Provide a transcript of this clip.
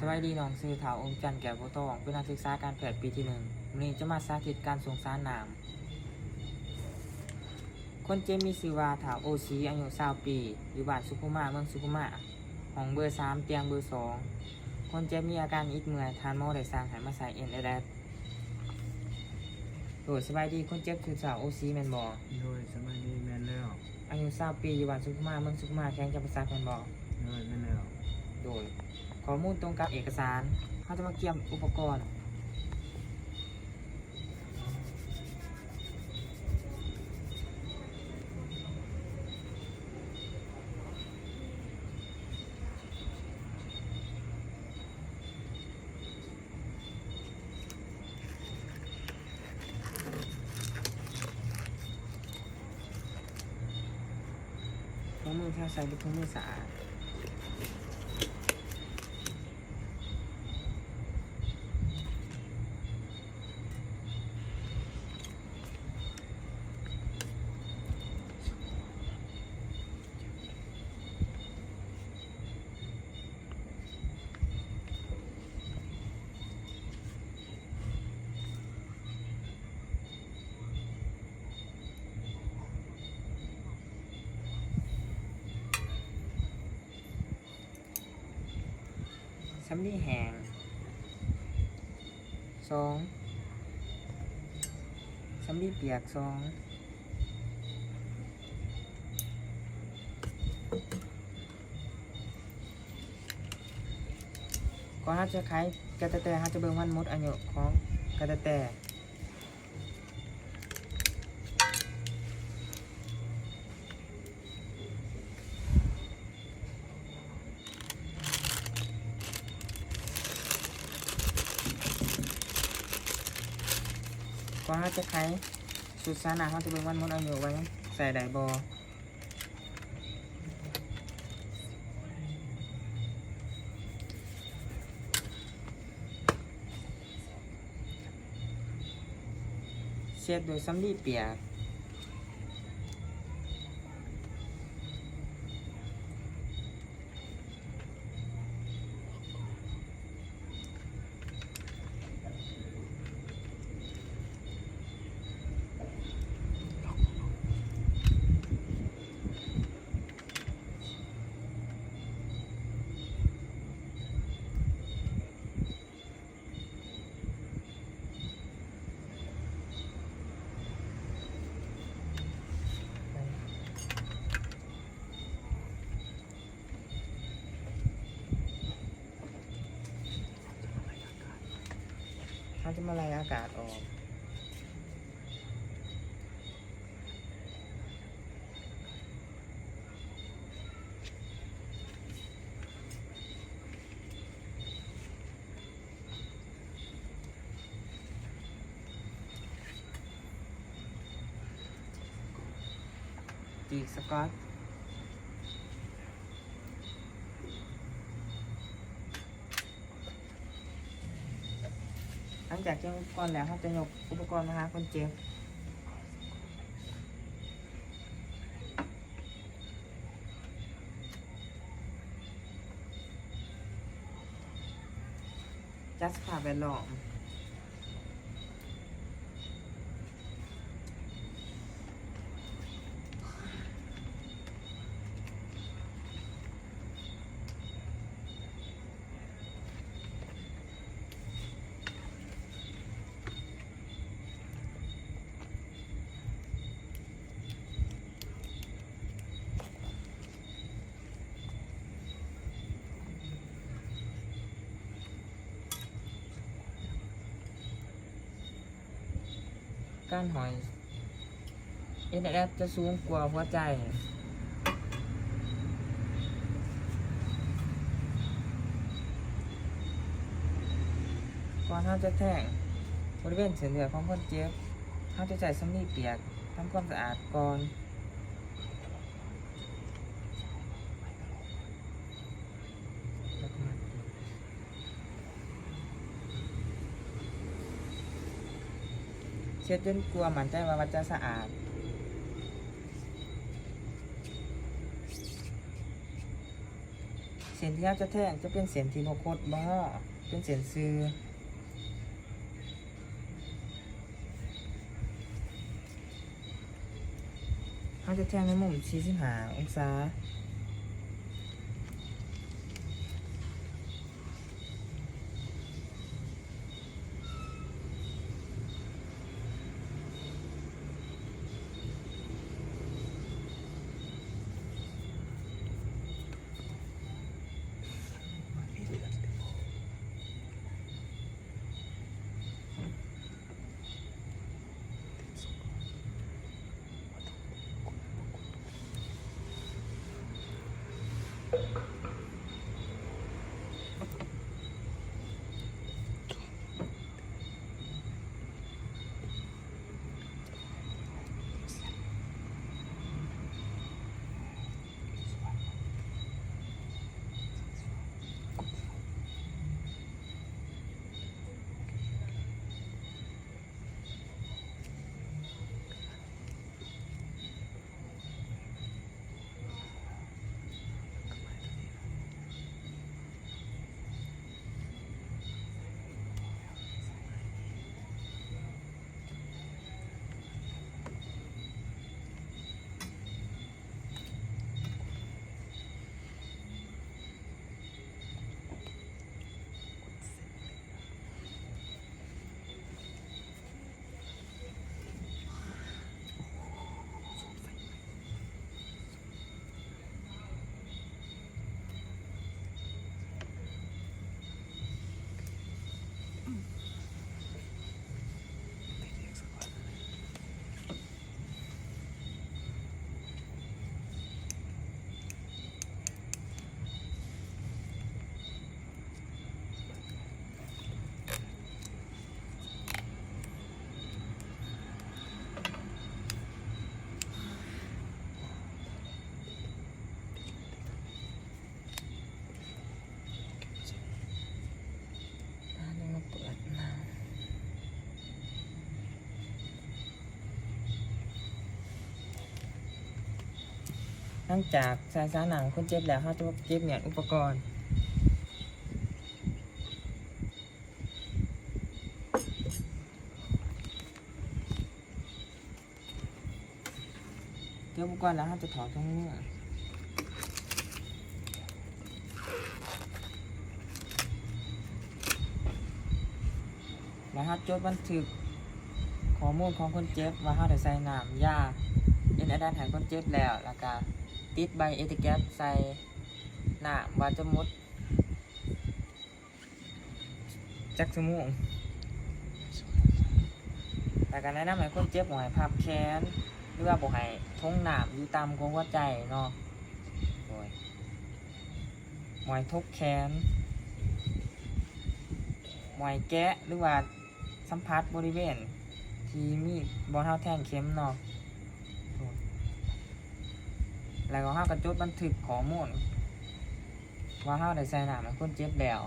ສະບາຍດີ, ນ້ອງຊື່ທ້າວ ອົງຈັນ ແກ້ວໂພທອງ, ເປັນນັກສຶກສາການແພດປີທີໜຶ່ງ. ມື້ນີ້ຈະມາສາທິດການສົ່ງສານນ້ຳ. ຄົນເຈັບມີຊື່ວ່າ ທ້າວ ໂອຊີ ອາຍຸຊາວປີ, ຢູ່ບ້ານສຸຂຸມາ, ເມືອງສຸຂຸມາ, ຫ້ອງເບີສາມ, ຕຽງເບີສອງ. ຄົນເຈັບມີອາການອິດເມື່ອຍ, ທ່ານໝໍໄດ້ສັ່ງໃຫ້ມາໃສ່ ເອັນ ເອສ ເອສ. ໂດຍ ສະບາຍດີ, ຄົນເຈັບຊື່ທ້າວ ໂອຊີ ແມ່ນບໍ່? ໂດຍ ສະບາຍດີ, ແມ່ນແລ້ວ. ອາຍຸຊາວປີ, ຢູ່ບ້ານສຸຂຸມາ, ເມືອງສຸຂຸມາ, ແຂວງຈຳປາສັກ ແມ່ນບໍ່? ໂດຍ ແມ່ນແລ້ວ. ໂດຍ ຂໍ້ມູນຕົງກັບເອກະສານ, ເຮົາຈະມາກຽມອຸປະກອນ. ຂອງມື ຖ້າໃສ່ເປັນຂອງມືສະອາດ. ສຳລີແຫ້ງ ສອງ. ສຳລີປຽກ ສອງ. ກ່ອນເຮົາຈະໄຂກະແຕແຕ, ເຮົາຈະເບິ່ງວັນໝົດອາຍຸຂອງກະແຕແຕ. ກ່ອນເຮົາຈະໄຂສູດສານນ້ຳ, ເຮົາຈະເບິ່ງວັນໝົດອາຍຸວ່າຍັງໃຊ້ໄດ້ບໍ່. ເຊັດດ້ວຍສຳລີປຽກ. ເຮົາຈະມາໄລ່ອາກາດອອກ. ປີກສະກອດ. ຫຼັງຈາກກຽມອຸປະກອນແລ້ວ, ເຮົາຈະຍົກອຸປະກອນມາຫາຄົນເຈັບ. ຈັດສະພາບແວດລ້ອມ. ການຫ້ອຍ ເອັນ ເອສ ເອສ ຈະສູງກວ່າຫົວໃຈ. ກ່ອນເຮົາຈະແທງບໍລິເວນເສັ້ນເລືອດຂອງຄົນເຈັບ, ເຮົາຈະໃຊ້ສຳລີປຽກທຳຄວາມສະອາດກ່ອນ. ເຊັດຈົນກວ່າໝັ້ນໃຈວ່າ ວ່າຈະສະອາດ. ສ ສັ້ນທີ່ເຮົາຈະແທງຈະເປັນເສັ້ນທີ່ບໍ່ຄົດບໍ່ງໍ, ເປັນເສັ້ນຊື່. ເຮົາຈະແທງໃນມຸມສີ່ສິບຫ້າອົງສາ. ຫຼັງຈາກໃສ່ສາໜັງຄົນເຈັບແລ້ວ, ເຮົາຈະມາເກັບມ້ຽນອຸປະກອນ. ເກັບອຸປະກອນແລ້ວ ເຮົາຈະຖອດຖົງມື ແລ້ວເຮົາຈົດບັນທຶກຂໍ້ມູນຂອງຄົນເຈັບວ່າເຮົາໄດ້ໃສ່ນ້ຳຢາເອັນອາແດດໃຫ້ຄົນເຈັບແລ້ວ ແລ້ວກະຕິດໃບເອຕິເກັດໃສ່ນ້ຳວ່າຈະໝົດ ຈັກຊົ່ວໂມງ ແລ້ວກໍແນະນຳໃຫ້ຄົນເຈັບບໍ່ໃຫ້ພັບແຂນ ຫຼືວ່າບໍ່ໃຫ້ຖົງນ້ຳຢູ່ຕ່ຳກວ່າຫົວໃຈເນາະ. ໂດຍ ບໍ່ໃຫ້ທົກແຂນ ບໍ່ໃຫ້ແກະ ຫຼືວ່າສຳຜັດບໍລິເວນທີ່ມີບ່ອນເຮົາແທງເຂັມເນາະ. ໂດຍ ແລ້ວກໍເຮົາກໍຈົດບັນທຶກຂໍ້ມູນ ວ່າເຮົາໄດ້ໃສ່ນ້ຳໃຫ້ຄົນເຈັບແລ້ວ